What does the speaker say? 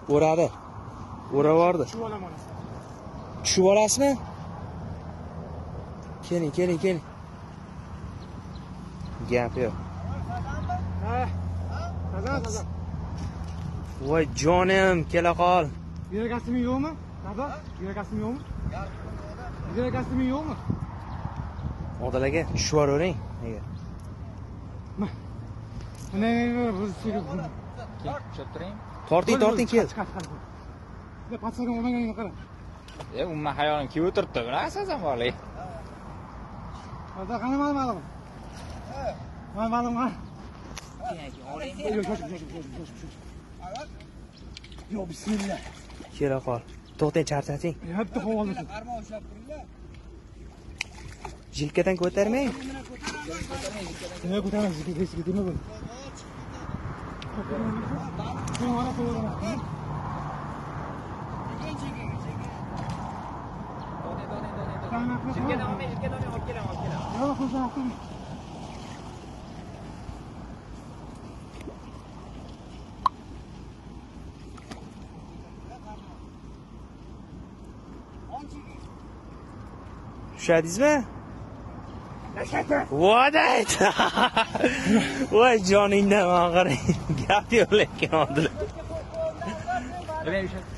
O'radi. O'ravordi. Tushib olaman. Tushib olasizmi? Keling, keling, keling. Gap yo'q. Ha. Sazan, sazan. Voy jonim, kela qol. Yurak astimi yo'qmi? Sazan, yurak astimi yo'qmi? Yurak astimi yo'qmi? Odil aka, tushib yuboravering. Nega? Ne ne bu suyuk. Ushlab turing. Torting, torting, kel. Chiqar, chiqar. Ya patsadan olmaganingni qara. Umuman hayolim kelib o'tiribdi. Bunaqa sazan borlik. Sazan qani mani balig'im? Mani balig'im qani? Yo'q, shoshib, shoshib, shoshib, shoshib, shoshib. Yo'q, bismillah. Kela qol. To'xtang, charchating. Ya bitta qo'l oldi. Jilkadan ko'tarmang. Nima ko'taramiz? Jilka nima bu? Jilkadan olmang, jilkadan olmang, olib kelaman, olib kelaman. Yo'q, qo'zg'aldim. Tushadingizmi? Voday! Voy joningdan og'ir. Gap yo'q lekin Odil. Nima ushlab?